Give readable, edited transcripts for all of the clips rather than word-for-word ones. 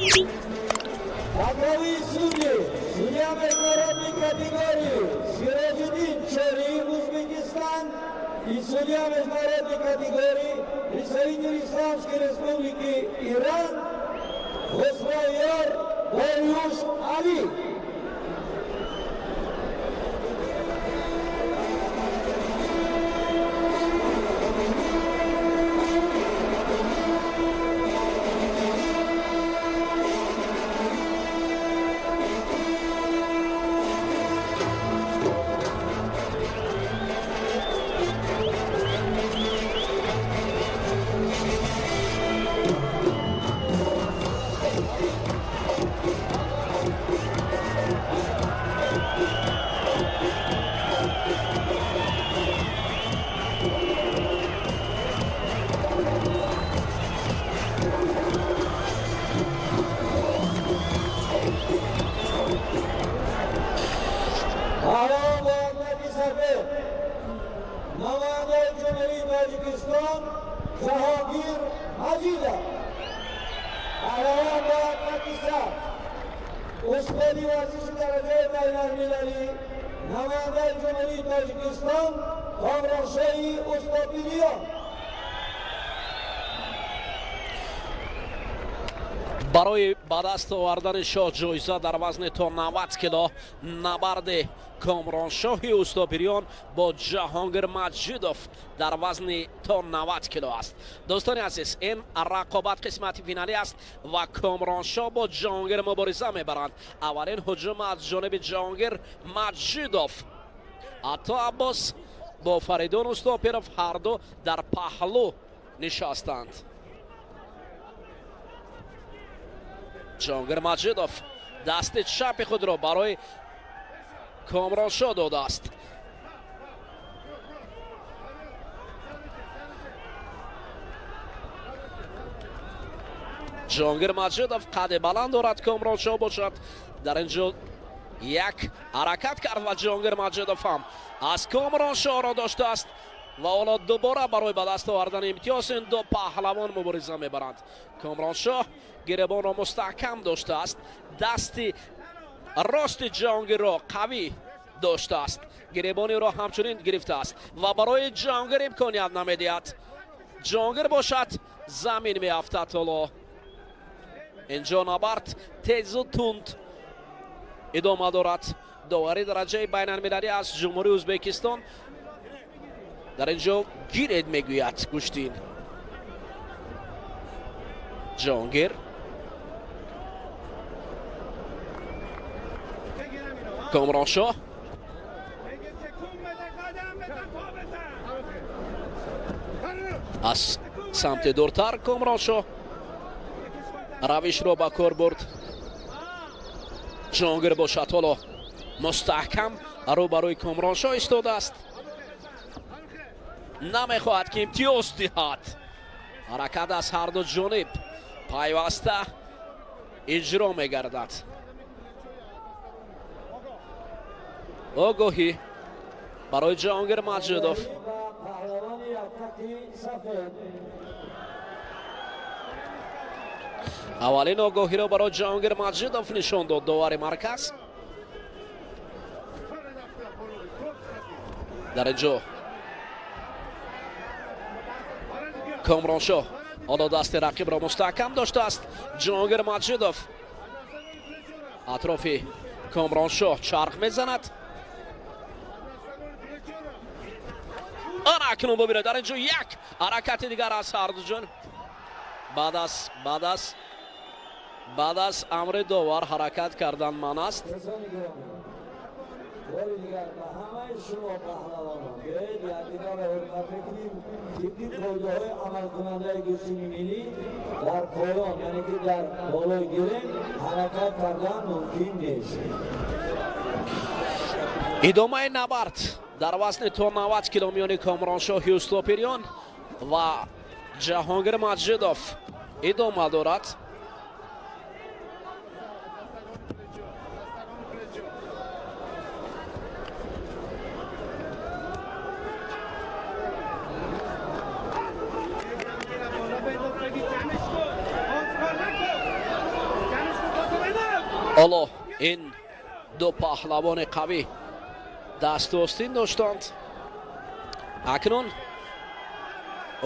Боковые судьи, судья международной категории Сироджиддин Чориев, Узбекистан, и судья международной категории, представитель Исламской Республики Иран Хосрояр Дарьюш Али. Паҳлавон бо атлати сафед, намояндаи Ҷумҳурии Тоҷикистон Ҷаҳонгир Маҷидов. Паҳлавон бо атлати сабз, устоди варзиши дараҷаи байналмилалӣ, намояндаи Ҷумҳурии Тоҷикистон Комроншоҳи Устопириён. Барои ба даст овардани шоҳ ҷоиза дар вазни то 90 кило набарди Комроншоҳи Устопириён бо Ҷаҳонгир Маҷидов дар вазни то 90 кило аст. Дӯстони азиз, ин рақобат қисмати финалӣ аст ва Комроншоҳ бо Ҷаҳонгир мубориза мебаранд. Аввалин ҳуҷум аз ҷониби Ҷаҳонгир Маҷидов. Ато Аббос бо Фаридун Устопиров ҳарду дар паҳлӯ нишастанд. Ҷаҳонгир Маҷидов дасти чапи худро барои Комроншоҳ додааст. Ҷаҳонгир Маҷидов қади баланд дорад, Комроншоҳ бошад дар ин ҷо як ҳаракат кард ва Ҷаҳонгир Маҷидов ҳам аз Комроншоҳро доштааст ва ҳоло дубора барои ба даст овардани имтиёз ин ду паҳлавон мубориза мебаранд. Комроншоҳ гиребонро мустаҳкам доштааст, дасти рости Ҷаҳонгирро қавӣ доштааст, гиребониро ҳамчунин гирифтааст ва барои Ҷаҳонгир имконият намедиҳад. Ҷаҳонгир бошад, замин меафтад. Ҳоло инҷо набард тезу тунд идома дорад. Довари дараҷаи байналмилалӣ аз Ҷумҳурии Ӯзбекистон дар ин ҷо гиред мегӯяд гӯштин. Ҷаҳонгир Комроншоҳ аз самти дуртар Комроншоҳ равишро ба кор бурд. Ҷаҳонгир бошад, ҳоло мустаҳкам рӯ барои Комроншоҳ истодааст, намехоҳад ки имтиёз диҳад. Ҳаракат аз ҳарду ҷониб пайваста иҷро мегардад. Огоҳӣ барои Ҷаҳонгир Маҷидов. Ба паҳлавони атлати сафед. Аввалин огоҳиро барои Ҷаҳонгир Маҷидов нишон дод довари марказ. Дар ин ҷо Комроншоҳ ҳоло дасти рақибро мустаҳкам доштааст. Ҷаҳонгир Маҷидов атрофи Комроншоҳ чарх мезанад. Ана акнун бубинед, дар ин ҷо як ҳаракати дигар аз ҳарду ҷониб. Баъд аз амри довар ҳаракат кардан манъ аст. Дӯстони гиромӣ, бори дигар ба ҳамаи шумо паҳлавонон, биёед якдигарро ҳурмат мекунем. Тибқи қоидаҳои амалкунандаи гӯштини миллӣ дар поён, яъне ки дар болои гирем, ҳаракат кардан мумкин нест. Идомаи набард дар вазни то 90 кило миёни Комроншоҳи Устопириён ва Ҷаҳонгир Маҷидов идома дорад. Ҳоло ин ду паҳлавони қавӣ дасту остин доштанд. Акнун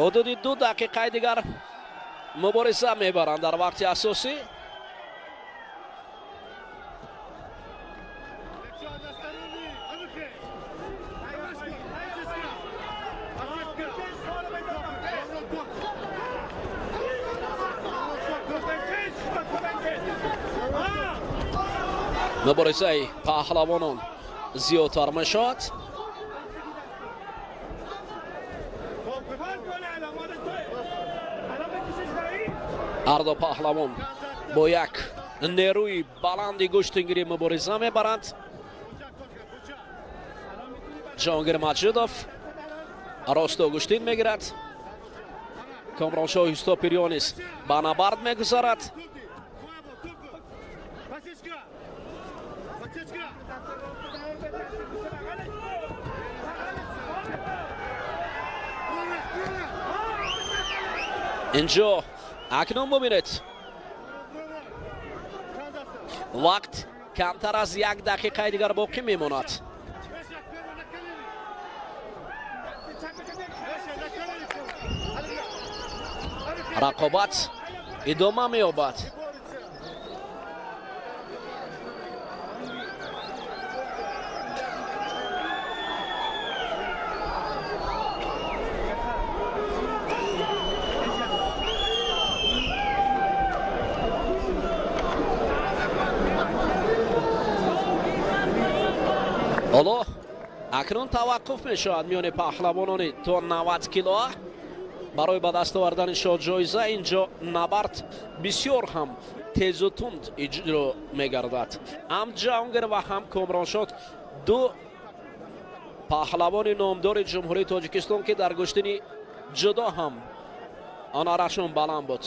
ҳудуди 2 дақиқаи дигар мубориза мебаранд дар вақти асосӣ. Муборизаи паҳлавонон зиёдтар мешавад. Ҳар ду паҳлавон бо як нерӯи баланди гӯштингирӣ мубориза мебаранд. Ҷаҳонгир Маҷидов росто гӯштин мегирад. Комроншоҳ Устопирён низ ба набард мегузарад. Инҷо акнун бубинед, вақт камтар аз 1 дақиқаи дигар боқӣ мемонад. Рақобат идома меёбад. Ҳоло акнун таваққуф мешавад миёни паҳлавонони то 90 кило барои ба даст овардани шоҳҷоиза. Инҷо набард бисёр ҳам тезу тунд иҷро мегардад. Ҳам Ҷаҳонгир ва ҳам Комроншоҳ, ду паҳлавони номдори Ҷумҳурии Тоҷикистон, ки дар гӯштини ҷудо ҳам ҳунарашон баланд буд.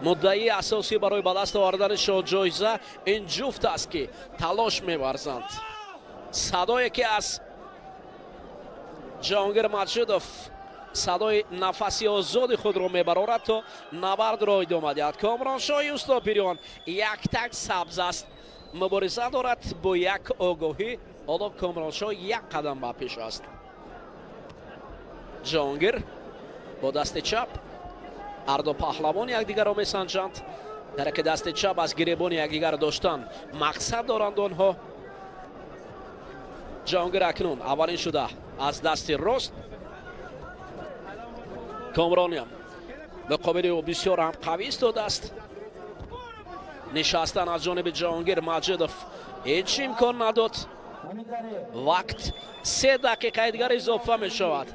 Муддаии асосӣ барои ба даст овардани шоҳҷоиза ин ҷуфт аст, ки талош меварзанд. Садое ки аз Ҷаҳонгир Маҷидов садои нафаси озоди худро мебарорад, то набардро идома диҳад. Комроншоҳи Устопирён яктак сабз аст, мубориза дорад бо як огоҳӣ. Ҳоло Комроншоҳ як қадам ба пеш аст. Ҷаҳонгир бо дасти чап, ҳар ду паҳлавон якдигарро месанҷанд. Дар яке дасти чап аз гиребони якдигар доштан мақсад доранд онҳо. Ҷаҳонгир акнун аввалин шуда аз дасти рост. Комрониам муқобили ӯ бисёр ҳам қавӣ истодааст. Нишастан аз ҷониби Ҷаҳонгир Маҷидов ҳеҷ имкон надод. Вақт 3 дақиқаи дигар изофа мешавад.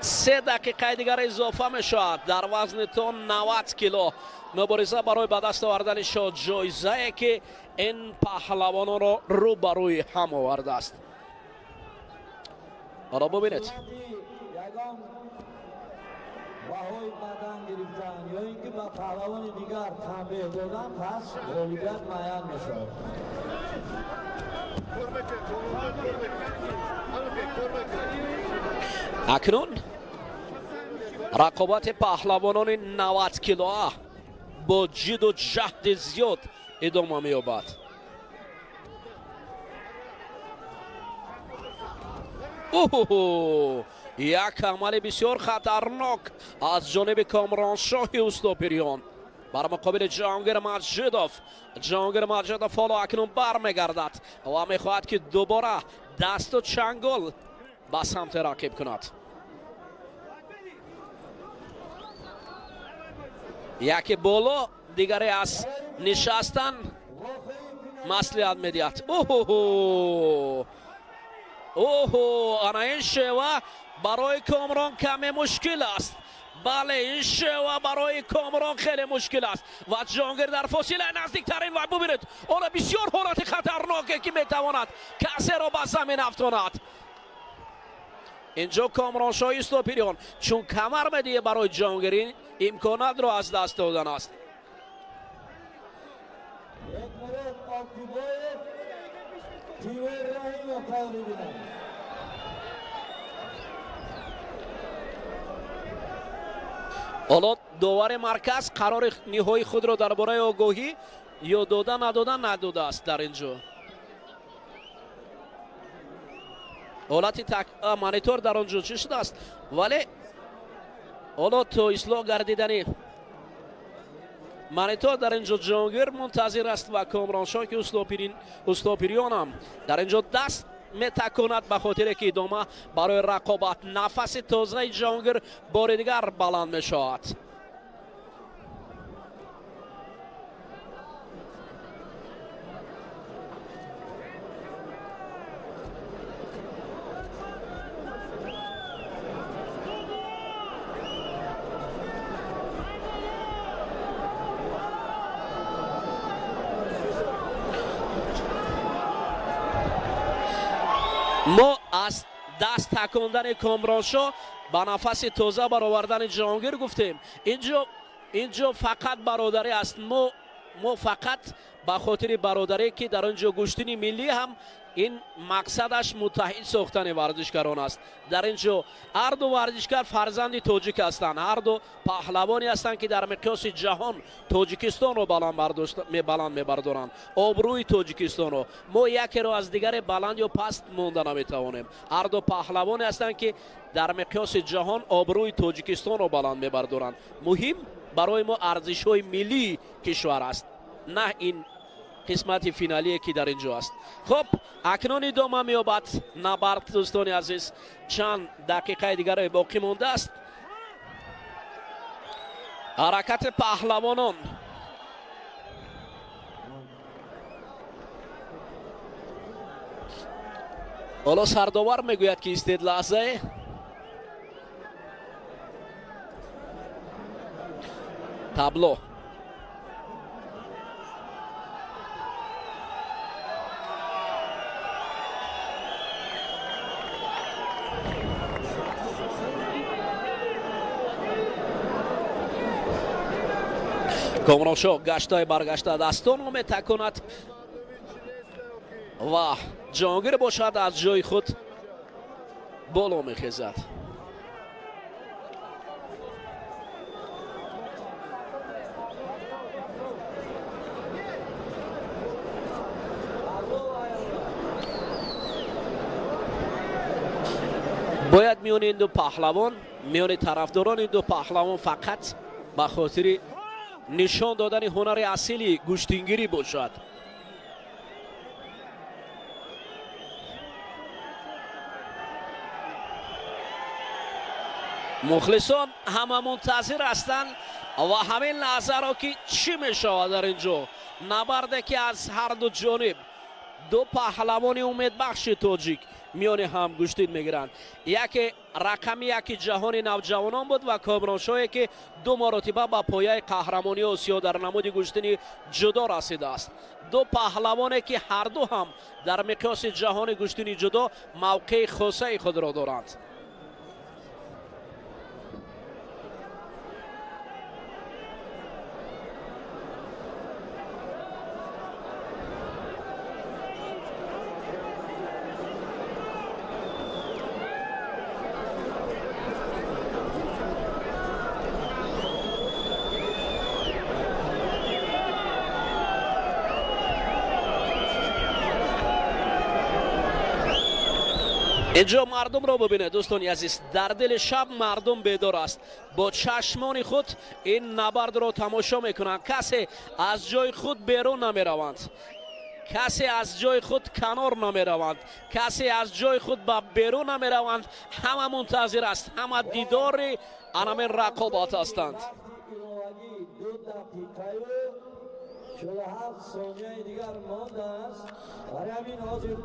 3 дақиқаи дигар изофа мешавад дар вазни то 90 кило. Мубориза барои ба даст овардани шоҳҷоизае, ки ин паҳлавононро рӯ ба рӯи ҳам овардааст. Ҳоло бубинед, баҳои бадан гирифтан ё ин ки ба паҳлавони дигар танбеҳ додан, пас ғолибият муайян мешавад. Акнун рақобати паҳлавонони 90 килоа бо ҷиду ҷаҳди зиёд идома меёбад. Уҳу, як амали бисёр хатарнок аз ҷониби Комроншоҳи Устопирён бар муқобили Ҷаҳонгир Маҷидов. Ҷаҳонгир Маҷидов ҳоло акнун бармегардад ва мехоҳад, ки дубора дасту чангол ба самти рақиб кунад. Яке боло, дигаре аз нишастан маслиҳат медиҳад. Уҳу, оҳо, ана ин шева барои Комрон каме мушкил аст. Бале, ин шева барои Комрон хеле мушкил аст ва Ҷаҳонгир дар фосилаи наздиктарин ва бубинед, ҳоло бисёр ҳолати хатарноке, ки метавонад касеро ба замин афтонад. Инҷо Комроншоҳи Устопирён чун камар медиҳе барои Ҷаҳонгир, ин имконатро аз даст додан аст. Ҳоло Довари марказ қарори ниҳоии худро дар бораи огоҳӣ ё дода надода надодааст. Дар ин ҷо ҳолати монитор дар он ҷо чӣ шудааст, вале ҳоло то ислоҳ гардидани монитор дар ин ҷо Ҷонгир мунтазир аст ва Комроншоҳ, ки устопирёнам дар ин ҷо даст метаконад ба хотире ки идома барои рақобат. Нафаси тозаи Ҷонгир бори дигар баланд мешавад. Мо аз даст такондани Комроншоҳ ба нафаси тоза баровардани Ҷаҳонгир гуфтем. Инҷо фақат бародарӣ аст. Мо фақат ба хотири бародарӣ, ки дар он ҷо гӯштини миллӣ ҳам ин мақсадаш муттаҳид сохтани варзишгарон аст. Дар ин ҷо ҳарду варзишгар фарзанди тоҷик ҳастанд, ҳарду паҳлавоне ҳастанд, ки дар миқёси ҷаҳон Тоҷикистонро баланд мебардоранд, обрӯи Тоҷикистонро. Мо якеро аз дигаре баланд ё паст монда наметавонем. Ҳарду паҳлавоне ҳастанд, ки дар миқёси ҷаҳон обрӯи Тоҷикистонро баланд мебардоранд. Муҳим барои мо арзишҳои миллии кишвар аст, на ин қисмати финалие, ки дар ин ҷо аст. Хуб, акнун идома меёбад набард, дӯстони азиз. Чанд дақиқаи дигаре боқӣ мондааст. Ҳаракати паҳлавонон. Ҳоло сардовар мегӯяд, ки истед лаҳзае. Табло. Комроншоҳ гаштаи баргашта дастонро метаконад ва Ҷонгир бошад аз ҷои худ боло мехезад. Бояд миёни ин ду паҳлавон, миёни тарафдорони ин ду паҳлавон фақат ба хотири нишон додани ҳунари асили гӯштингирӣ бошад. Мухлисон ҳама мунтазир ҳастанд ва ҳамин лаҳзаро, ки чӣ мешавад дар ин ҷо. Набарде, ки аз ҳарду ҷониб ду паҳлавони умедбахши тоҷик миёни ҳам гӯштин мегиранд. Яке рақами яки ҷаҳони навҷавонон буд ва Комроншоҳе, ки ду маротиба ба пояи қаҳрамонии Осиё дар намуди гӯштини ҷудо расидааст. Ду паҳлавоне, ки ҳарду ҳам дар миқёси ҷаҳони гӯштини ҷудо мавқеи хосаи худро доранд. Инҷо мардумро бубинед, дӯстони азиз. Дар дили шаб мардум бедор аст, бо чашмони худ ин набардро тамошо мекунанд. Касе аз ҷои худ берун намераванд, касе аз ҷои худ канор намераванд, касе аз ҷои худ ба берун намераванд. Ҳама мунтазир аст, ҳама дидори анамин рақобат ҳастанд. 47 сонияи дигар мондааст. Барои ҳамин ҳозир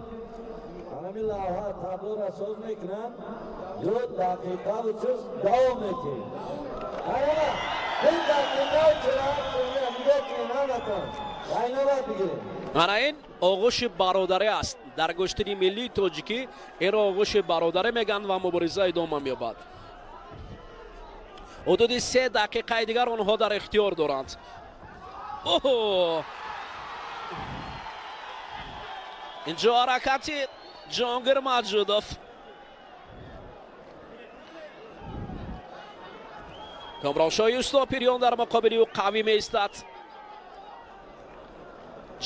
ҳамин лавҳа таблоро соз мекунанд. 2 дақиқаву чиз давом метиҳем. 2 дақиқаву 47 сония. Нигоҳ кунед ҳаматон, айнобат бигиред. Ана ин оғӯши бародарӣ аст. Дар гӯштини миллии тоҷикӣ инро оғӯши бародарӣ мегӯянд ва мубориза идома меёбад. Ҳудуди 3 дақиқаи дигар онҳо дар ихтиёр доранд. Оҳо, инҷо ҳаракати Ҷонгир Маҷудов. Комроншоҳи Устопириён дар муқобили ӯ қавӣ меистад.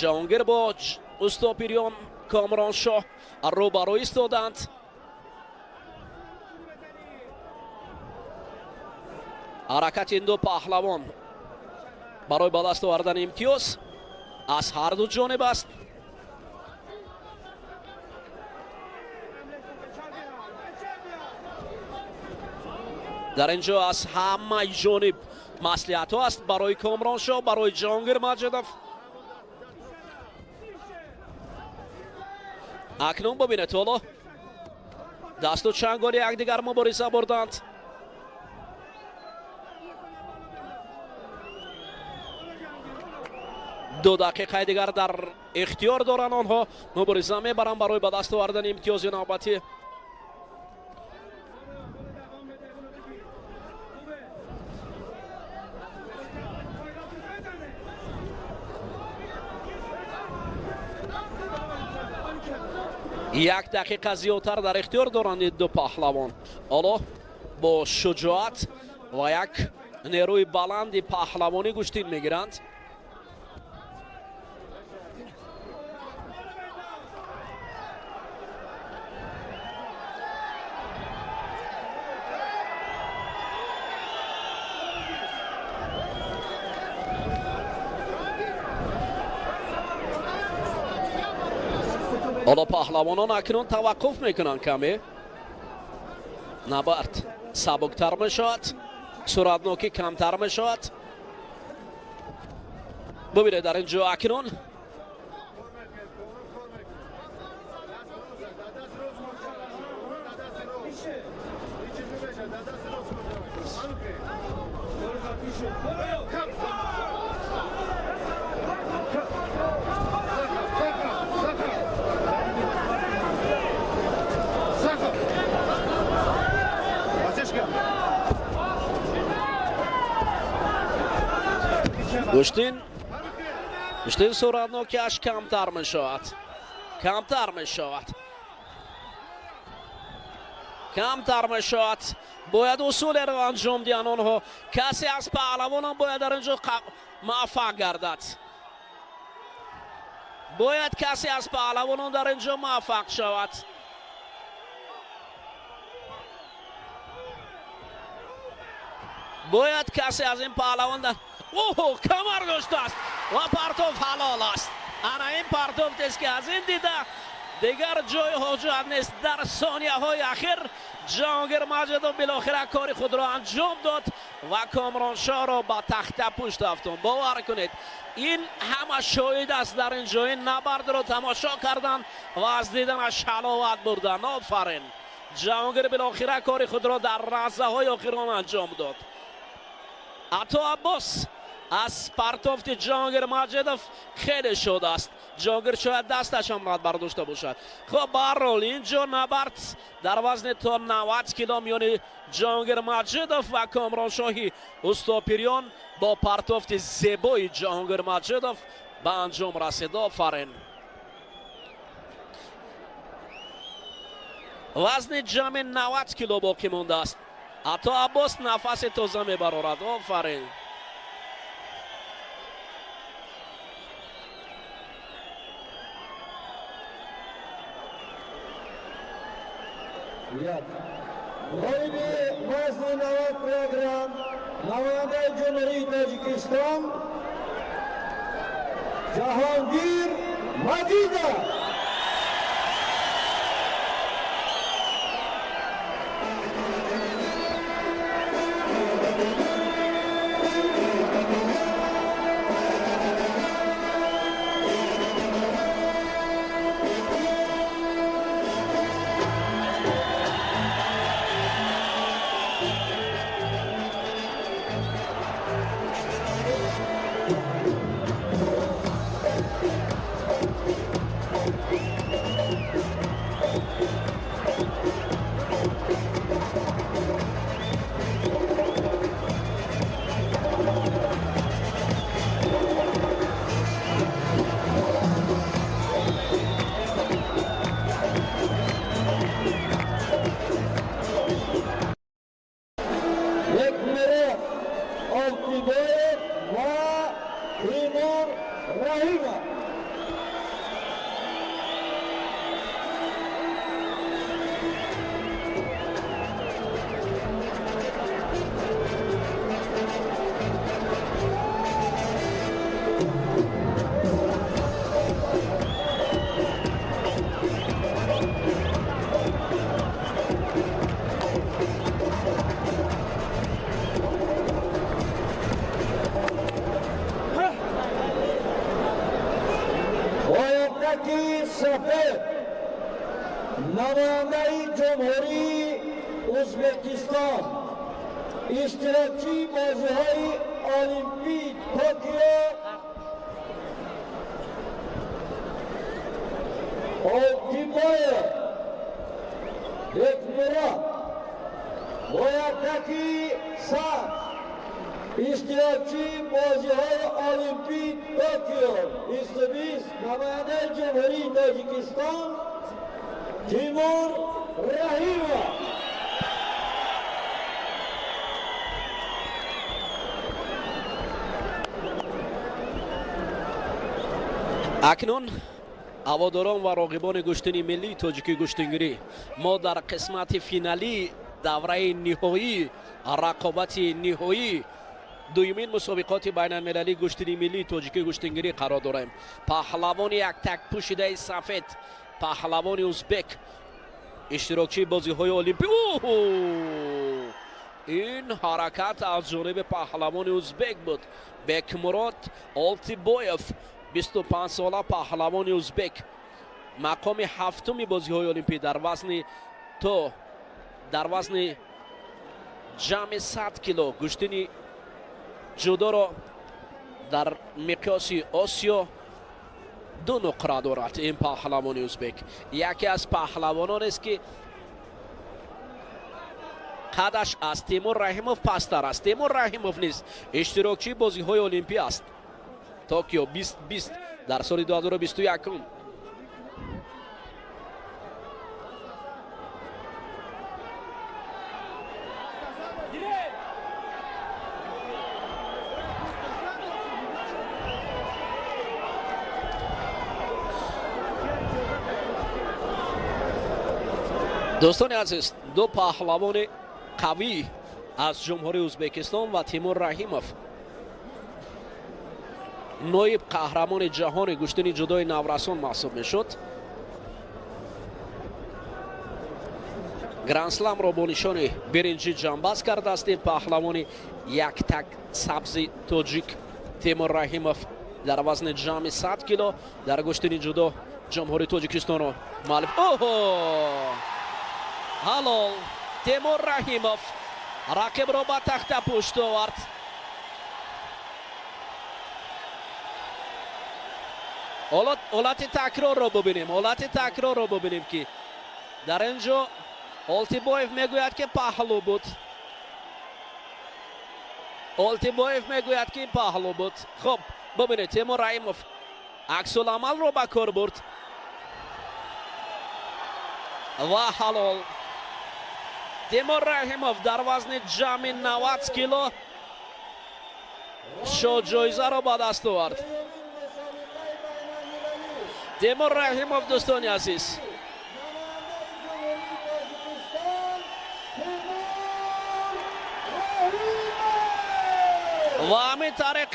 Ҷаҳонгир бо Устопириён Комроншоҳ рӯбарӯ истоданд. Ҳаракати ин ду паҳлавон барои ба даст овардани имтиёз аз ҳар ду ҷониб аст. Дар ин ҷо аз ҳамаи ҷониб маслиҳатҳо аст барои Комроншоҳ, барои Ҷаҳонгир Маҷидов. Акнун бубинед, ҳоло дасту чанголи якдигар мубориза бурданд. Ду дақиқаи дигар дар ихтиёр доранд онҳо, мубориза мебаранд барои ба даст овардани имтиёзи навбатӣ. Як дақиқа зиёдтар дар ихтиёр доранд ин ду паҳлавон. Ҳоло бо шуҷоат ва як нерӯи баланди паҳлавонӣ гӯштин мегиранд. Ҳоло паҳлавонон акнун таваққуф мекунанд каме. Набард сабуктар мешавад, суратнокӣ камтар мешавад. Бубинед, дар ин ҷо акнун гӯштин суратнокиаш камтар мешавад, камтар мешавад, камтар мешавад. Бояд усулеро анҷом диҳанд онҳо. Касе аз паҳлавонам бояд дар ин ҷо муваффақ гардад. Бояд касе аз паҳлавонон дар ин ҷо муваффақ шавад. Бояд касе аз ин паҳлавон оҳ, камар доштааст ва партов ҳалол аст. Ана ин партофтест, ки аз ин дида дигар ҷои ҳоҷат нест. Дар сонияҳои ахир Ҷаҳонгир Маҷидов билохира кори худро анҷом дод ва Комроншоҳро ба тахта пушт афтонд. Бовар кунед, ин ҳама шоҳид аст дар ин ҷо. Ин набардро тамошо карданд ва аз диданаш ҳаловат бурданд. Офарин, Ҷаҳонгир билохира кори худро дар лаҳзаҳои охирон анҷом дод. Ато Аббос аз партофти Ҷаҳонгир Маҷидов хеле шод аст. Ҷаҳонгир шояд дасташам рад бардошта бошад. Хоб, ба ҳар ҳол ин ҷо набард дар вазни то 90 кило миёни Ҷаҳонгир Маҷидов ва Комроншоҳи Устопириён бо партофти зебои Ҷаҳонгир Маҷидов ба анҷом расид. Офарин. Вазни ҷамъи 90 кило боқӣ мондааст. Ато Аббос нафаси тоза мебарорад. Офарин. Ғолиби вазни 90 килограмм намояндаи Ҷумҳурии Тоҷикистон Ҷаҳонгир Маҷидов. яктаки сафед намояндаи Ҷумҳурии Ӯзбекистон, иштирокчии бозиҳои Олимпии Токио Олтибоев Бекмурод, бо яктаки сабз иштирокчии бозиҳои Олимпии Токио 2020, намояндаи Ҷумҳурии Тоҷикистон Тимур Раҳимов. Акнун ҳаводорон ва роғибони гӯштини миллии тоҷикӣ гӯштингирӣ, мо дар қисмати финалии давраи ниҳоӣ, рақобати ниҳоӣ дуюмин мусобиқоти байналмилалии гӯштини миллии тоҷикӣ гӯштингирӣ қарор дорем. Паҳлавони яктак пӯшидаи сафед, паҳлавони узбек, иштирокчии бозиҳои олимпӣ. Ин ҳаракат аз ҷониби паҳлавони узбек буд. Бекмурод Олтибоев, 25 сола, паҳлавони узбек, мақоми ҳафтуми бозиҳои олимпӣ дар вазни то дар вазни ҷамъи 100 кило гӯштини ҷудоро дар миқёси Осиё 2 нуқра дорад. Ин паҳлавони узбек яке аз паҳлавононест, ки қадаш аз Тимур Раҳимов пасттар аст. Тимур Раҳимов низ иштирокчии бозиҳои олимпӣ аст, Токио 2020 дар соли 2021. Дӯстони азиз, ду паҳлавони қавӣ аз Ҷумҳурии Ӯзбекистон ва Тимур Раҳимов, ноиб қаҳрамони ҷаҳони гӯштини ҷудои наврасон маҳсуб мешуд. Грандсламро бо нишони биринҷӣ ҷамъбаст кардааст ин паҳлавони яктак сабзи тоҷик Тимур Раҳимов дар вазни ҷамъи 100 кило дар гӯштини ҷудо Ҷумҳурии Тоҷикистонро муаллиф. Оҳо! Ҳалол! Тимур Раҳимов рақибро ба тахта пушт овард. Ҳолати такрорро бубинем, ҳолати такрорро бубинем, ки дар ин ҷо Олтибоев мегӯяд, ки паҳлӯ буд. Олтибоев мегӯяд, ки паҳлӯ буд. Хуб, бубинед, Тимур Раҳимов аксуламалро ба кор бурд ва ҳалол. Тимур Раҳимов дар вазни ҷамъи 90 кило шоҳҷоизаро ба даст овард. Тимур Раҳимов, дӯстони азиз, ва ҳамин тариқ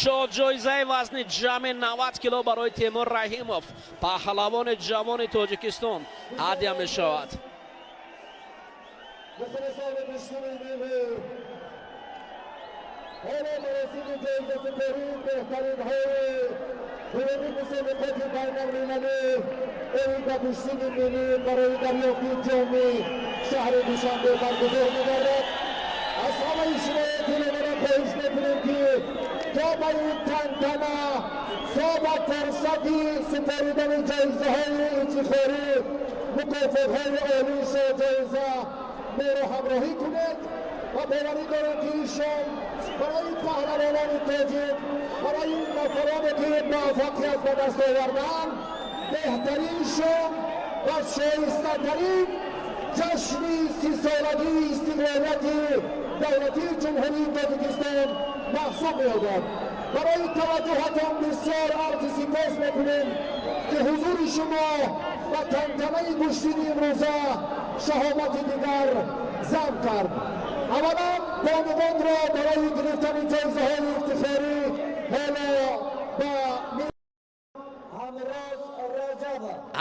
шоҳҷоизаи вазни ҷамъи 90 кило барои Тимур Раҳимов, паҳлавони ҷавони Тоҷикистон, ҳадя мешавад. ҳоло маросими ҷоизасупории беҳтаринҳои дуюми мусобиқоти байналмилалӣ оид ба гӯштини миллӣ барои дарёфти ҷоми шаҳри Душанбе баргузор мегардад. Аз ҳамаи шумо диловара хоҳиш мекунем, ки то ба ин тантана, то ба фурсати супоридани ҷоизаҳои ифтихорӣ, мукофотҳои олии шоҳҷоиза моро ҳамроҳӣ кунед ва боварӣ дорем, ки ин шом барои паҳлавонони тоҷик, барои нафароне ки муваффақият ба даст овардаанд, беҳтарин шом ва шоистатарин ҷашни 30-солагии истиқлолияти давлатии Ҷумҳурии Тоҷикистон маҳсуб меёбад. Барои таваҷҷӯҳатон бисёр арзи сипос мекунем, ки ҳузури шумо ба тантанаи гӯштини имрӯза шаҳомати дигар зам кард. Аввалан бонувонро барои гирифтани ҷоизаҳои ифтихорӣ ҳоло ба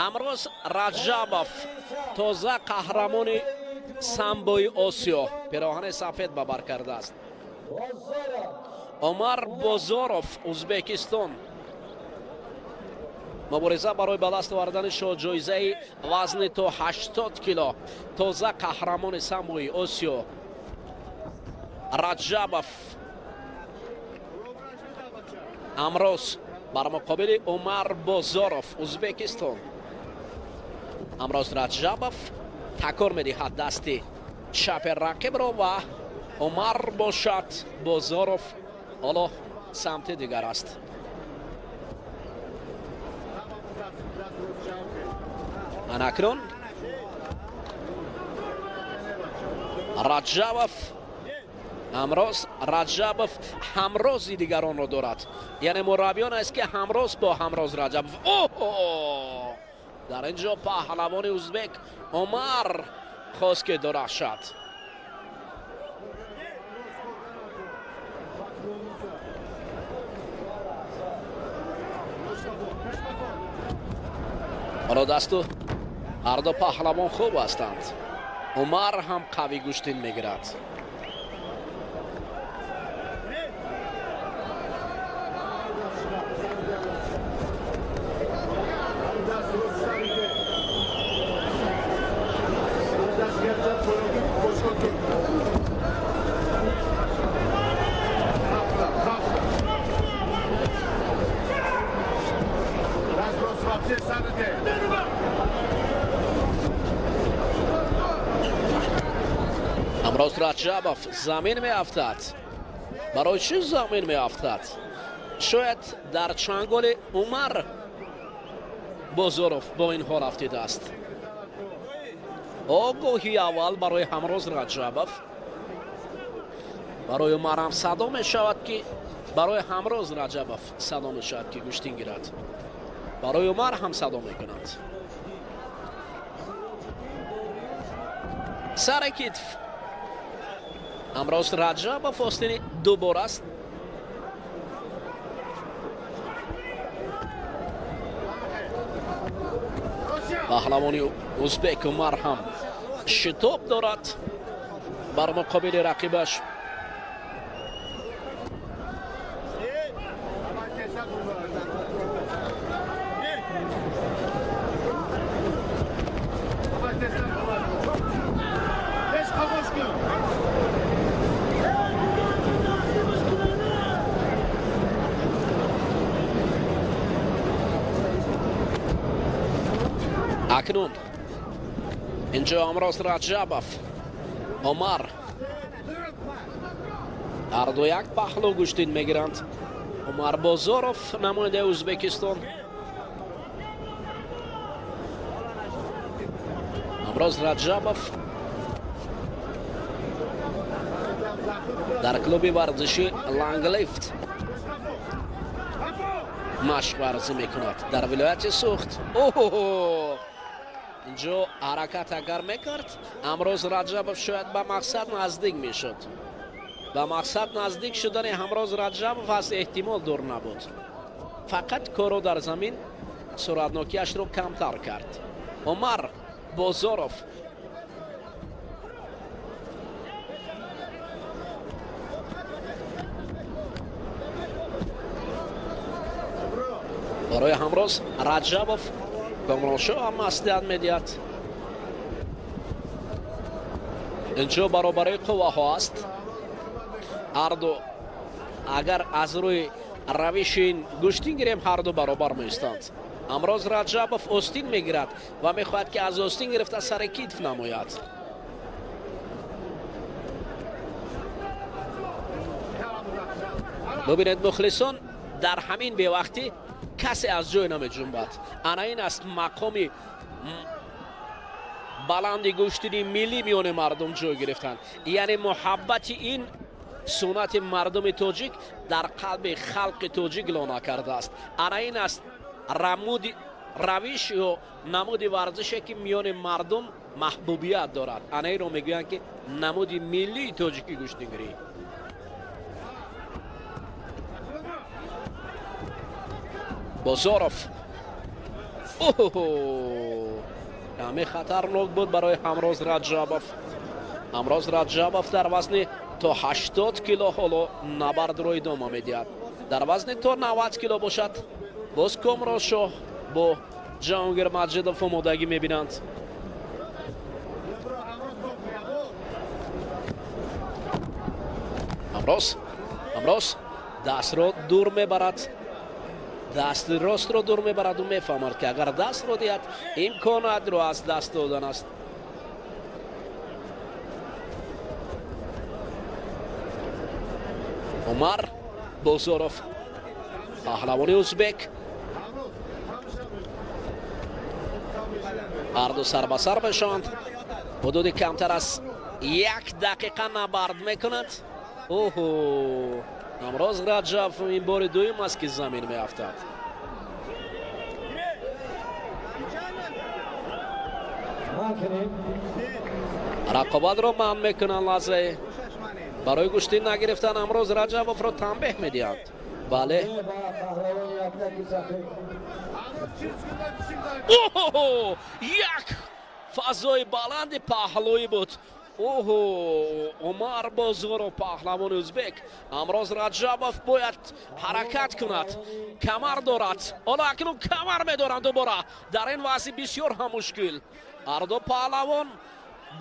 Ҳамроз Раҷабов, тоза қаҳрамони самбои Осиё, пироҳани сафед ба бар кардааст. Омар Бозоров, Узбекистон. Мубориза барои ба даст овардани шоҳҷоизаи вазни то 80 кило. Тоза қаҳрамони самбои Осиё Раҷабов Амроз бар муқобили Умар Бозоров, Узбекистон. Амроз Раҷабов такор медиҳад дасти чапи рақибро ва Умар бошад Бозоров ҳоло самти дигар аст. Анакнун Раҷабов, Амроз Раҷабов ҳамрози дигаронро дорад. Яъне мураббиён аст, ки ҳамроз бо Ҳамроз Раҷабов. Оҳо! Дар ин ҷо паҳлавони узбек Умар хост, ки дурахшад. Ҳоло дасту ҳарду паҳлавон хуб ҳастанд. Умар ҳам қавӣ гӯштин мегирад. Амроз Раҷабов замин меафтад. Барои чӣ замин меафтад? Шояд дар чанголи Умар Бозоров бо ин ҳол афтидааст. Огоҳии аввал барои Ҳамроз Раҷабов. Барои Умар ҳам садо мешавад, ки барои Ҳамроз Раҷабов садо мешавад, ки гӯштин гирад. Барои Умар ҳам садо мекунанд. Сари китф Амроз Раҷабов остини дубор аст. Паҳлавони узбек Умар ҳам шитоб дорад бар муқобили рақибаш. Акнун инҷо Амроз Раҷабов, Умар ҳарду як паҳлӯ гӯштин мегиранд. Умар Бозоров, намояндаи Узбекистон. Амроз Раҷабов дар клуби варзиши Ланглифт машқ варзӣ мекунад дар вилояти Сухт. Оҳо! Инҷо ҳаракат агар мекард, Амроз Раҷабов шояд ба мақсад наздик мешуд. Ба мақсад наздик шудани Ҳамроз Раҷабов аз эҳтимол дур набуд. Фақат корро дар замин суратнокиашро камтар кард. Умар Бозоров барои Ҳамроз Раҷабов Комроншоҳ ҳам маслиҳат медиҳад. Инҷо баробарии қувваҳо аст. Ҳарду агар аз рӯи равиши ин гӯштин гирем, ҳарду баробар меистанд. Амроз Раҷабов остин мегирад ва мехоҳад, ки аз остин гирифта сари китф намояд. Бубинед, мухлисон, дар ҳамин бевақтӣ касе аз ҷой намеҷунбад. Ана ин аст мақоми баланди гӯштини миллӣ миёни мардум ҷой гирифтанд. Яъне муҳаббати ин суннати мардуми тоҷик дар қалби халқи тоҷик лона кардааст. Ана ин аст равиш ё намуди варзише, ки миёни мардум маҳбубият дорад. Ана инро мегӯянд, ки намуди миллии тоҷикӣ гӯштингирӣ. Бозоров. Оҳо! Каме хатарнок буд барои Ҳамроз Раҷабов. Ҳамроз Раҷабов дар вазни то 80 кило ҳоло набардро идома медиҳад. Дар вазни то 90 кило бошад, боз Комроншоҳ Бо Ҷаҳонгир Маҷидов омодагӣ мебинанд. Амроз дастро дур мебарад, дасти ростро дур мебарад ва мефаҳмад, ки агар дастро диҳад, имконатро аз даст додан аст. Умар Бозоров, паҳлавони узбек, ҳарду сар ба сар мешаванд. Ҳудуди камтар аз 1 дақиқа набард мекунад. Оҳо, Амроз Раҷабов ин бори дуюм аст, ки замин меафтад. Рақобатро манъ мекунанд. Лаҳзае барои гӯштӣ нагирифтан Амроз Раҷабовро танбеҳ медиҳанд. Бале, оҳо, як фазои баланди паҳлӯӣ буд. Оҳо, Умар Бозоров, паҳлавони узбек. Амроз Раҷабов бояд ҳаракат кунад, камар дорад. Ҳоло акнун камар медоранд дубора. Дар ин вазъи бисёр ҳам мушкил ҳарду паҳлавон,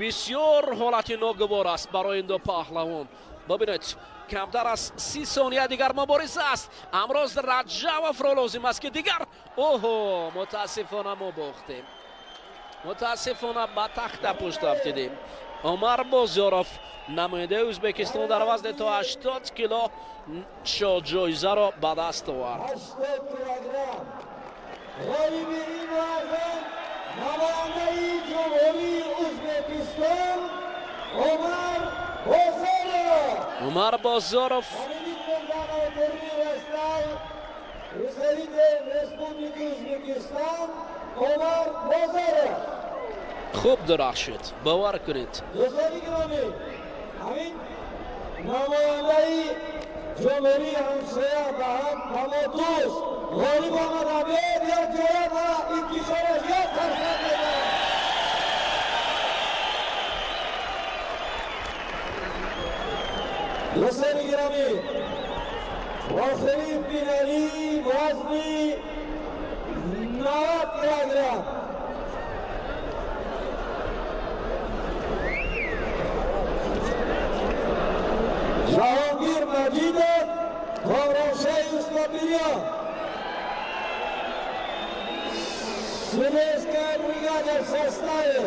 бисёр ҳолати ногувор аст барои ин ду паҳлавон. Бибинед, камтар аз 30 сония дигар мубориза аст. Амроз Раҷабовро лозим аст, ки дигар, оҳо, мутаассифона мо бохтем, мутаассифона ба тахта пушт афтидем. Умар Бозоров, намояндаи Ӯзбекистон дар вазни то 80 кило, ҷоизаро ба даст овард. 80 килограмм, ғолиби ин вазн намояндаи Ҷумҳурии Ӯзбекистон Умар Бозоров. Умар Бозоров. Победитель данного турнира стал представитель Республики Узбекистан Умар Бозоров. Хуб дурахшид, бовар кунед. Дӯстони гиромӣ, ҳамин намояндаи ҷумҳурии ҳамсоя ба ҳам ба мо дӯст ғолиб омада. Биёед якҷоя ба ифтихораш як қарсак мезанем. Дӯстони гиромӣ, охирин финали вазни 90 килограмм. Ҷаҳонгир Маҷидов, Комроншоҳи Устопирён. Судейская бригада в составе: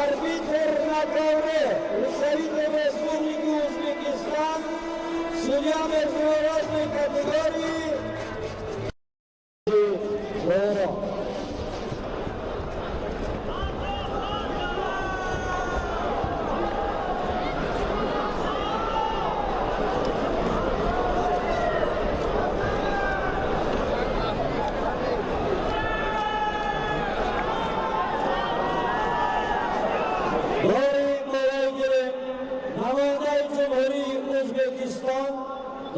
арбитр на ковре представитель Республики Узбекистан, судья международной категории Лоро. Дори болои намояндаи Ҷумҳурии Ӯзбекистон,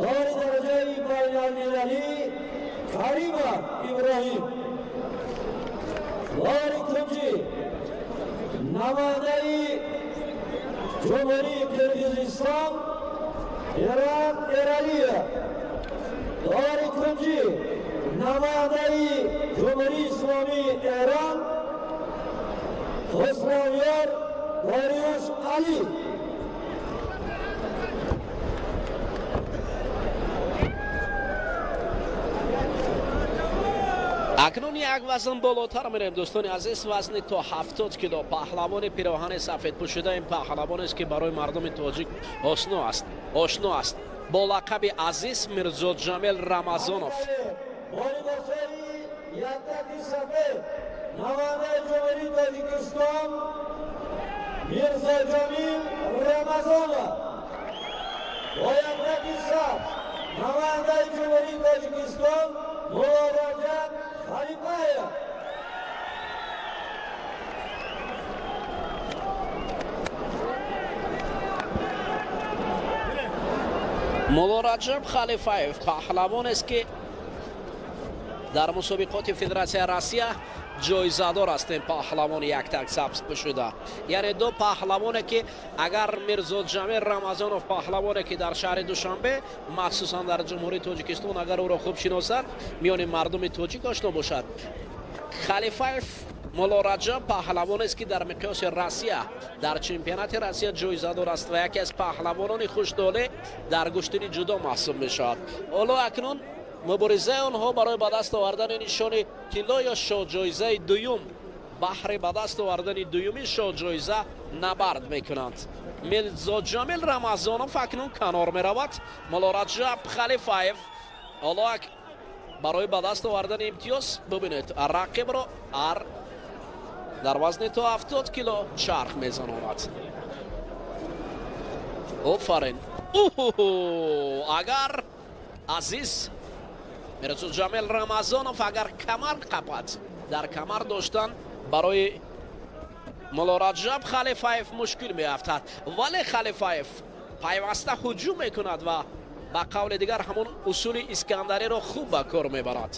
дори дараҷаи байналмилалӣ Каримов Иброҳим. Дори кунҷӣ намояндаи Ҷумҳурии Қирғизистон Эран Эралиев. Дори кунҷӣ намояндаи Ҷумҳурии Исломии Эрон Хусравёр Дориюш Алӣ. Акнун як вазн болотар мерем, дӯстони азиз, вазни то 70 кило. Паҳлавони пироҳани сафедпӯшида ин паҳлавонест, ки барои мардуми тоҷик ошно аст бо лақаби Азиз Мирзоҷамил Рамазонов. Бо либосҳои яктаки сафед намояндаи Ҷумҳурии Тоҷикистон Мирзоҷамил Рамазонов, бо яктаки сабз намояндаи Ҷумҳурии Тоҷикистон Муллораҷаб Халифаев. Муллораҷаб Халифаев паҳлавонест, ки дар мусобиқоти Федератсияи Россия ҷоизадор ҳастем. Паҳлавони яктак сабз пӯшида, яъне ду паҳлавоне ки агар Мирзоҷамил Рамазонов, паҳлавоне ки дар шаҳри Душанбе, махсусан дар Ҷумҳурии Тоҷикистон, агар ӯро хуб шиносад, миёни мардуми тоҷик ошно бошад. Халифаев Муллораҷаб паҳлавонест ки дар миқёси Россия, дар чемпионати Россия ҷоизадор аст ва яке аз паҳлавонони хуштолеъ дар гӯштини ҷудо маҳсуб мешавад. Ҳоло акнун муборизаи онҳо барои ба даст овардани нишони тилло ё шоҳҷоизаи дуюм, баҳри ба даст овардани дуюми шоҳҷоиза набард мекунанд. Мирзоҷамил Рамазонов акнун канор меравад. Муллораҷаб Халифаев ҳоло барои ба даст овардани имтиёз, бубинед, рақибро ар дар вазни то 70 кило чарх мезанонад. Офарин! Агар азиз Мирзоҷамил Рамазонов агар камар қапад, дар камар доштан барои Муллораҷаб Халифаев мушкил меафтад, вале Халифаев пайваста ҳуҷум мекунад ва ба қавли дигар ҳамон усули Искандариро хуб ба кор мебарад.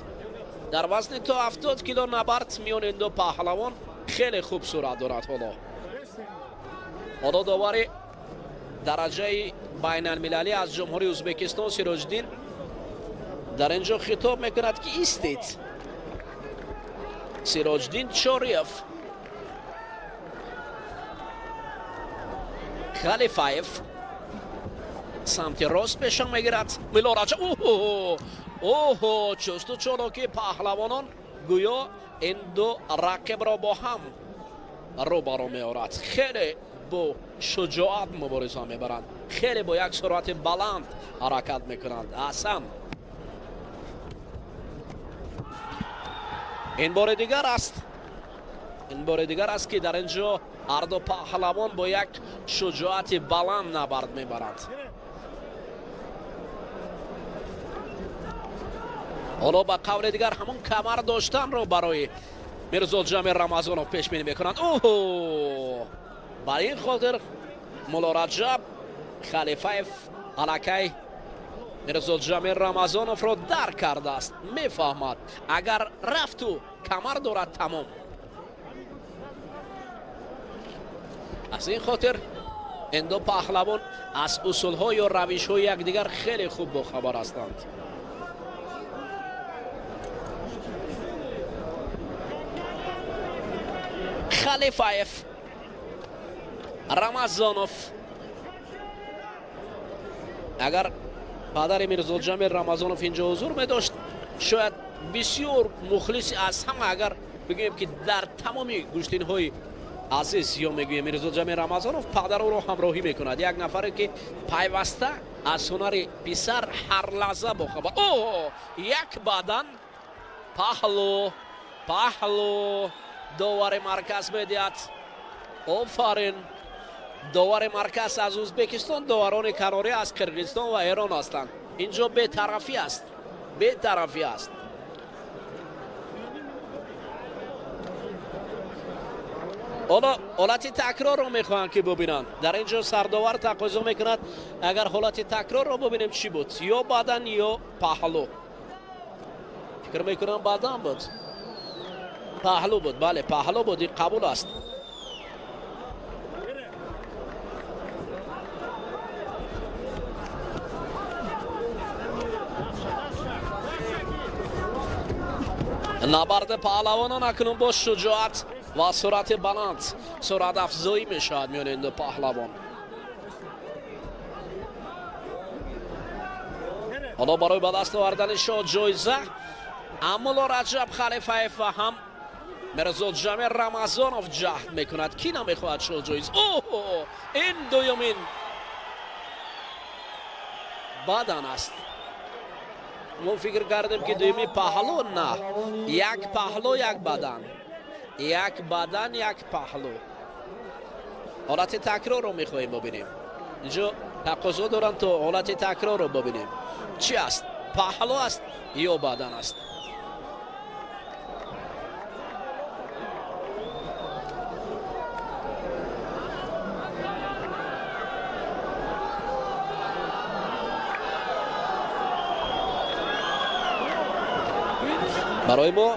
Дар вазни то 70 кило набард миёни ду паҳлавон хеле хуб сурат дорад. Ҳоло довари дараҷаи байналмилалӣ аз Ҷумҳурии Ӯзбекистон Сироҷиддин дар ин ҷо хитоб мекунад ки истед. Сироҷиддин Чориев. Халифаев самти рост пеша мегирад. Муллораҷаб, оҳо, чусту чолоки паҳлавонон гӯё ин ду рақибро бо ҳам рӯбарӯ меорад. Хеле бо шуҷоат мубориза мебаранд, хеле бо як суръати баланд ҳаракат мекунанд. Аҳсан! Ин бори дигар аст, ин бори дигар аст ки дар ин ҷо ҳарду паҳлавон бо як шуҷоати баланд набард мебаранд. Ҳоло ба қавли дигар ҳамон камар доштанро барои Мирзоҷамил Рамазонов пешбинӣ мекунанд. Оҳо! Бар ин хотир Муллораҷаб Халифаев аллакай Мирзоҷамил Рамазоновро дарк кардааст, мефаҳмад агар рафту камар дорад тамом. Аз ин хотир ин ду паҳлавон аз усулҳо ё равишҳои якдигар хеле хуб бохабар ҳастанд. Халифаев, Рамазонов. Агар падари Мирзоҷамил Рамазонов инҷо ҳузур медошт, шояд бисёр мухлиси аз ҳама, агар бигӯем ки дар тамоми гӯштинҳои азиз ё мегӯем Мирзоҷамил Рамазонов падар ӯро ҳамроҳӣ мекунад. Як нафаре ки пайваста аз ҳунари писар ҳар лаҳза бохабар. Оҳ, як бадан паҳлу паҳлу довари марказ медиҳад. Офарин! Довари марказ аз Ӯзбекистон, доварони канорӣ аз Қирғизистон ва Эрон ҳастанд. Инҷо бетарафӣ аст, бетарафӣ аст. Ҳоло ҳолати такрорро мехоҳанд ки бубинанд. Дар ин ҷо сардовар тақозо мекунад агар ҳолати такрорро бубинем чӣ буд, ё бадан ё паҳлу. Фикр мекунам бадан буд, паҳлу буд. Бале, паҳлу буд, ин қабул аст. Набарди паҳлавонон акнун бо шуҷоат ва суръати баланд суръатафзоӣ мешавад миёни ин ду паҳлавон. Ҳоло барои ба даст овардани шоҳ ҷоиза ҳам Муллораҷаб Халифаев ва ҳам Мирзоҷамил Рамазонов ҷаҳд мекунад. Кӣ намехоҳад шоҳ ҷоиза? Оҳ, ин дуюмин бадан аст. Мо фикр кардем ки дуюми паҳлу, на, як паҳлу як бадан, як бадан як паҳлу. Ҳолати такрорро мехоҳем бубинем. Инҷо тақозо доранд то ҳолати такрорро бубинем. Чӣ аст? Паҳлу аст ё бадан аст? Барои мо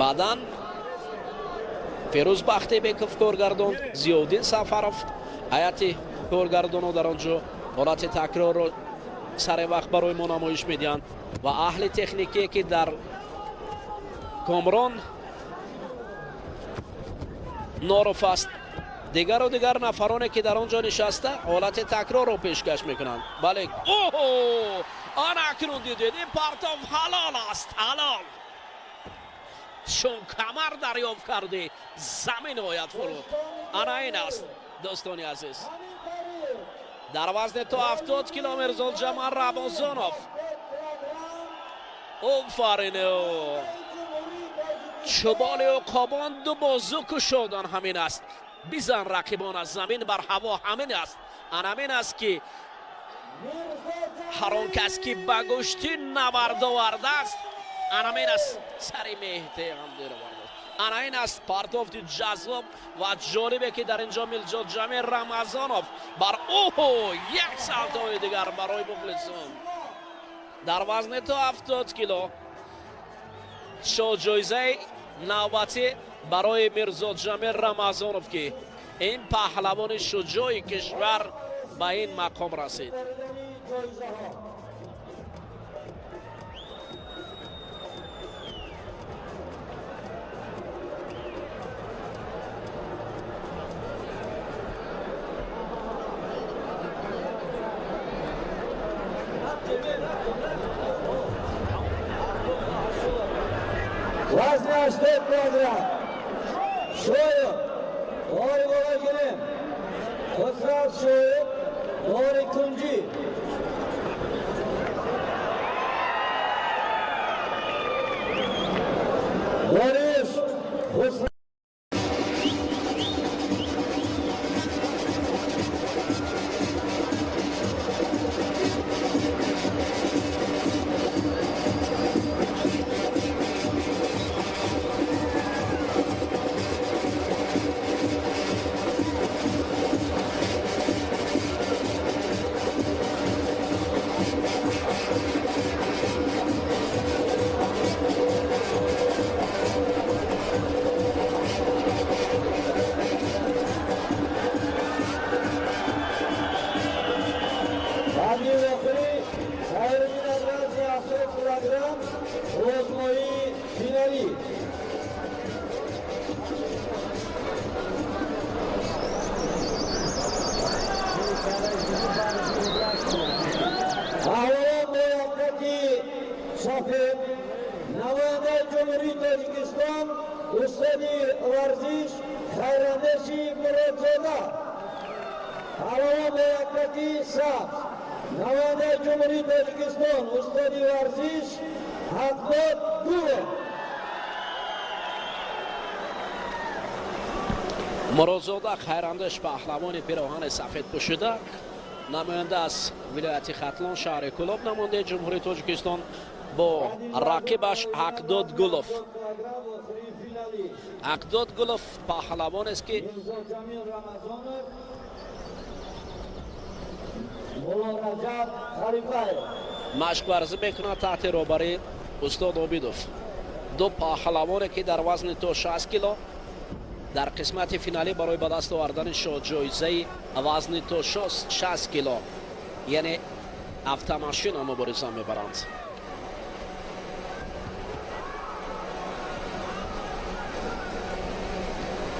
Баъдан Ферӯз Бахтибеков коргардон, Зиёвдин Сафаров ҳайати коргардонҳо дар он ҷо ҳолати такрорро сари вақт барои мо намоиш медиҳанд ва аҳли техникие ки дар Комрон Норов аст, дигару дигар нафароне ки дар он ҷо нишаста ҳолати такрорро пешкаш мекунанд. Бале, оҳо, ана акнун дидед, ин партов ҳалол аст, ҳалол. Чун камар дарёфт кардӣ, замин ояд фуруд. Ана ин аст, дӯстони азиз. Дар вазни то 70 кило Мирзоҷамал Рамазонов. Офарин! Чӯболи уқобон ду бозу кушодан ҳамин аст. Бизан рақибон аз замин бар ҳаво ҳамин аст. Ан ҳамин аст ки ҳар он кас ки ба гӯштӣ навард овардааст, ан ҳамин аст сари меҳте ҳам дер овардааст. Ана ин аст партофти ҷаззоб ва ҷолибе ки дар ин ҷо Мирзоҷамил Рамазонов бар оҳо як салтои дигар барои мухлисон. Дар вазни то 70 кило шоҳҷоизаи навбатӣ барои Мирзоҷамил Рамазонов, ки ин паҳлавони шуҷои кишвар ба ин мақом расид. Вазни 80 килограмм. Шоев, дори боло гирем. Хусрав Шоев, дори кунҷӣ. Дориш Хусрав. Намояндаи Ҷумҳурии Тоҷикистон устоди варзиш Хайрандеши Муродзода. Паҳлавон бо яктаки сабз. Намояндаи Ҷумҳурии Тоҷикистон устоди варзиш Ҳақдод Гулов. Муродзода Хайрандеш паҳлавони пироҳани сафед пӯшида, намоянда аз вилояти Хатлон, шаҳри Кӯлоб, намояндаи Ҷумҳурии Тоҷикистон бо рақибаш Ҳақдод Гулов. Ҳақдод Гулов паҳлавонест ки машқварзӣ мекунад таҳти роҳбарии устод Обидов. Ду паҳлавоне ки дар вазни то 60 кило дар қисмати финалӣ барои ба даст овардани шоҳҷоизаи вазни то 60 кило, яъне автомашина, мубориза мебаранд.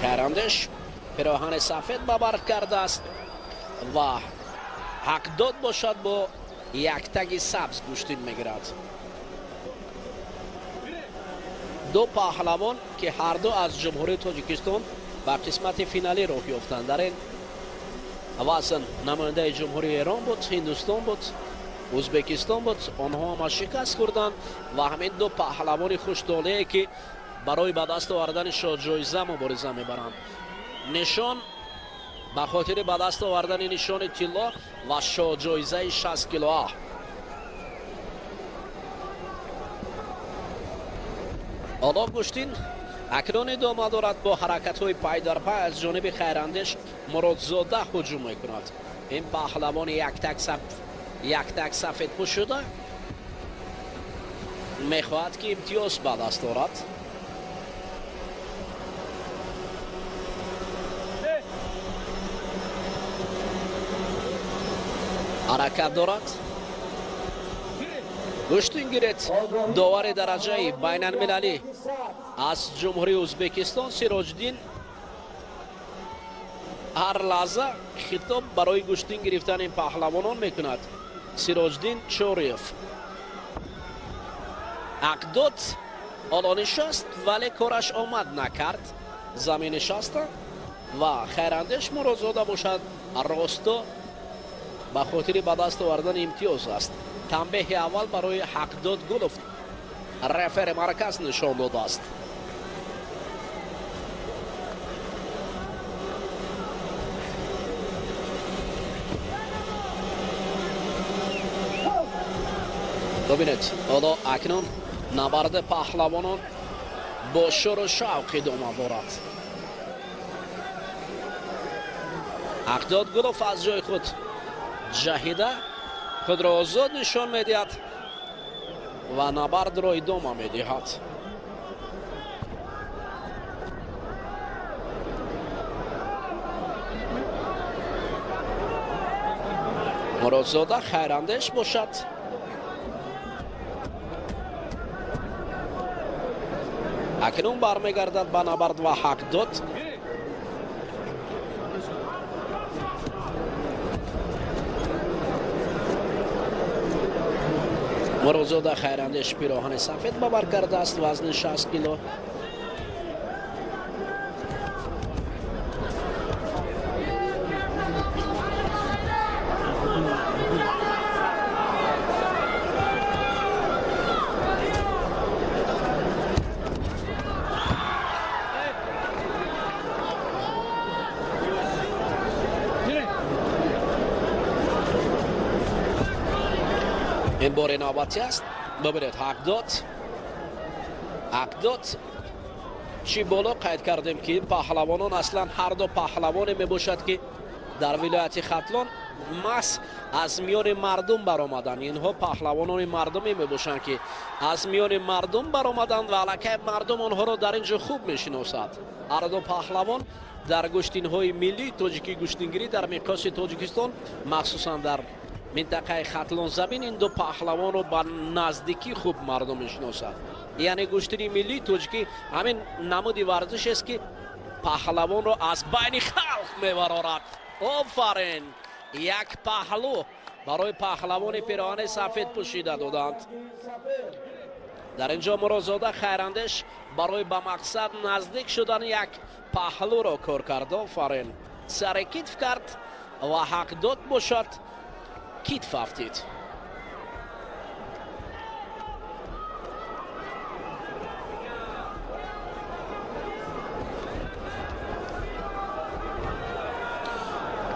Хайрандеш пироҳани сафед ба бар кардааст ва Ҳақдод бошад бо яктаги сабз гӯштин мегирад. Ду паҳлавон ки ҳарду аз Ҷумҳурии Тоҷикистон ба қисмати финалӣ роҳ ёфтанд. Дар ин вазн намояндаи Ҷумҳурии Эрон буд, Ҳиндустон буд, Ӯзбекистон буд. Онҳо ҳама шикаст хӯрданд ва ҳамин ду паҳлавони хуштолее ки барои ба даст овардани шоҳҷоиза мубориза мебаранд. Нишон ба хотири ба даст овардани нишони тилло ва шоҳҷоизаи 60 килоа. Ҳоло гӯштин акнун идома дорад бо ҳаракатҳои пайдарпай аз ҷониби Хайрандеш Муродзода ҳуҷум мекунад. Ин паҳлавони яктак сафедпӯш шуда мехоҳад ки имтиёз ба даст орад. Ҳаракат дорад. Гӯштин гиред, довари дараҷаи байналмилалӣ аз Ҷумҳурии Ӯзбекистон Сироҷиддин ҳар лаҳза хитоб барои гӯштин гирифтани паҳлавонон мекунад. Сироҷиддин Чориев. Ҳақдод ҳоло нишаст, вале кораш омад накард. Замин нишаста ва Хайрандеш Муродзода бошад, росто ба хотири ба даст овардани имтиёз аст. Танбеҳи аввал барои Ҳақдод Гулов рефери марказ нишон додааст. Бибинед, ҳоло акнун набарди паҳлавонон бо шӯру шавқ идома дорад. Ҳақдод Гулов аз ҷои худ ҷаҳида худро озод нишон медиҳад ва набардро идома медиҳад. Муродзода Хайрандеш бошад, акнун бармегардад ба набард ва Ҳақдод. Муродзода Хайрандеш пироҳани сафед ба бар кардааст, вазни 60 кило. Ин бори навбатӣ аст. Бибинед, Ҳақдод чӣ боло қайд кардем, ки паҳлавонон аслан ҳар ду паҳлавоне мебошад, ки дар вилояти Хатлон маҳз аз миёни мардум баромаданд. Инҳо паҳлавонони мардумӣ мебошанд, ки аз миёни мардум баромаданд ва аллакай мардум онҳоро дар ин ҷо хуб мешиносад. Ҳар ду паҳлавон дар гӯштинҳои миллии тоҷикӣ гӯштингирӣ дар миқёси Тоҷикистон, махсусан дар минтақаи Хатлон замин, ин ду паҳлавонро ба наздикӣ хуб мардум мешиносад. Яъне гӯштини миллии тоҷикӣ ҳамин намуди варзишест, ки паҳлавонро аз байни халқ мебарорад. Офарин! Як паҳлӯ барои паҳлавони пироҳани сафед пӯшида доданд. Дар ин ҷо Муродзода Хайрандеш барои ба мақсад наздик шудани як паҳлӯро кор кард. Офарин! Саре китф кард ва Ҳақдод бошад, китф афтид.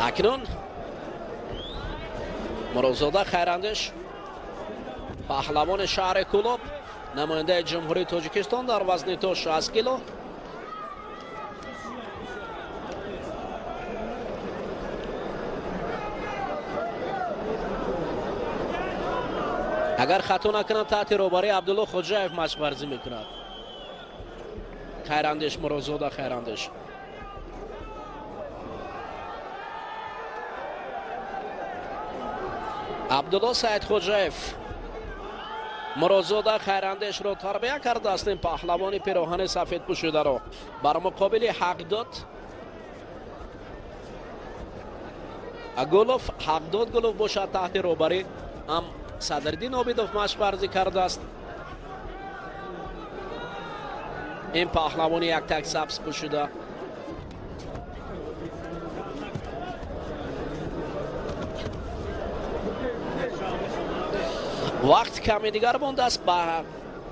Акнун Муродзода Хайрандеш, паҳлавони шаҳри Кӯлоб, намояндаи Ҷумҳурии Тоҷикистон дар вазни то 60 кило. Агар хато накунад, таҳти роҳбарии Абдулло Хоҷаев машқварзӣ мекунад. Хайрандеш, Муродзода Хайрандеш. Абдулло Саидхоҷаев Муродзода Хайрандешро тарбия кардааст. Ин паҳлавони пироҳани сафед пӯшидаро бар муқобили Ҳақдод Гулов. Ҳақдод Гулов бошад, таҳти роҳбарии ҳам Садриддин Обидов машқварзӣ кардааст. Ин паҳлавони яктак сабз пӯшида. Вақт ками дигар мондааст ба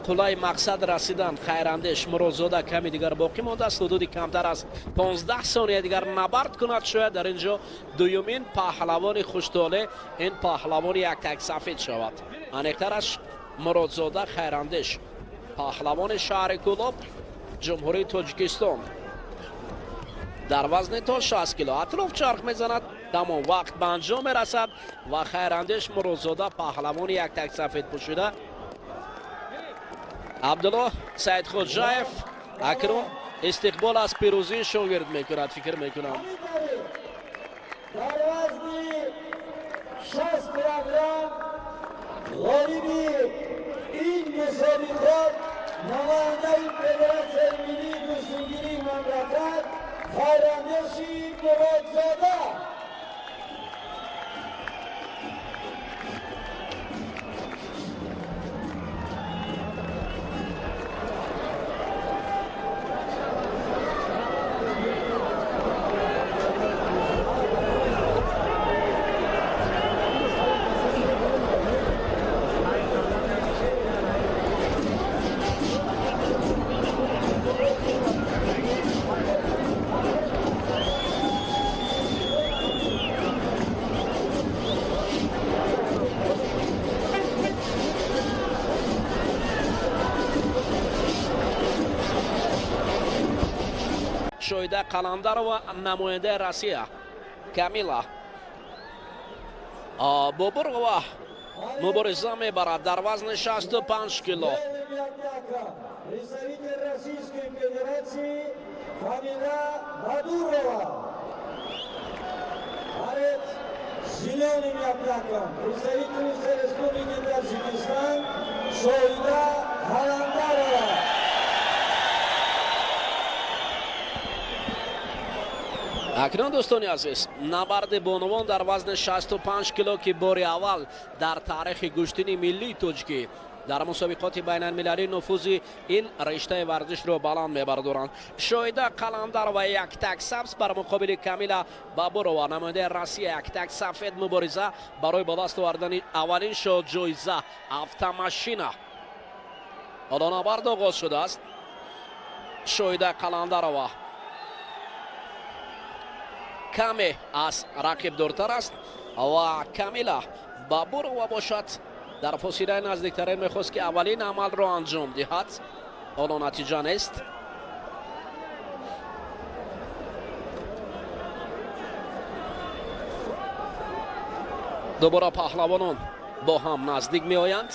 қуллаи мақсад расидан. Хайрандеш Муродзода ками дигар боқӣ мондааст, ҳудуди камтар аз 15 сония дигар набард кунад. Шояд дар ин ҷо дуюмин паҳлавони хуштоле ин паҳлавони яктак сафед шавад. Аниқтараш Муродзода Хайрандеш, паҳлавони шаҳри Кӯлоб, Ҷумҳурии Тоҷикистон, дар вазни то 60 кило. Атроф чарх мезанад, тамом, вақт ба анҷом мерасад ва Хайрандеш Муродзода, паҳлавони яктак сафед пӯшида, Абдулло Саидхоҷаев акнун истиқбол аз пирӯзии шогирд мекунад, фикр мекунам. Дар вазни 60 Килограмм ғолиби ин мусобиқот намояндаи Федератсияи миллии гӯштингирии мамлакат Хайрандеши Муродзода. Шоида Қаландарова, намояндаи Россия, Камила Бобурова мубориза мебарад дар вазни 65 кило. Представитель Российской Федерации Камила Бадурова. Борец с зеленым яблоком, представительница Республики Таджикистан Шоида Қаландарова. Акнун, дӯстони азиз, набарди бонувон дар вазни 65 кило, ки бори аввал дар таърихи гӯштини миллии тоҷикӣ дар мусобиқоти байналмилалӣ нуфузи ин риштаи варзишро баланд мебардоранд. Шоида Қаландарова яктак сабз бар муқобили Камила Бабурова, намояндаи Россия, яктак сафед, мубориза барои ба даст овардани аввалин шоҳҷоиза автомашина. Ҳоло набард оғоз шудааст. Шоида Қаландарова каме аз рақиб дуртар аст ва Камила Бабурова бошад, дар фосилаи наздиктарин мехост, ки аввалин амалро анҷом диҳад. Ҳоло натиҷа нест. Дубора паҳлавонон бо ҳам наздик меоянд.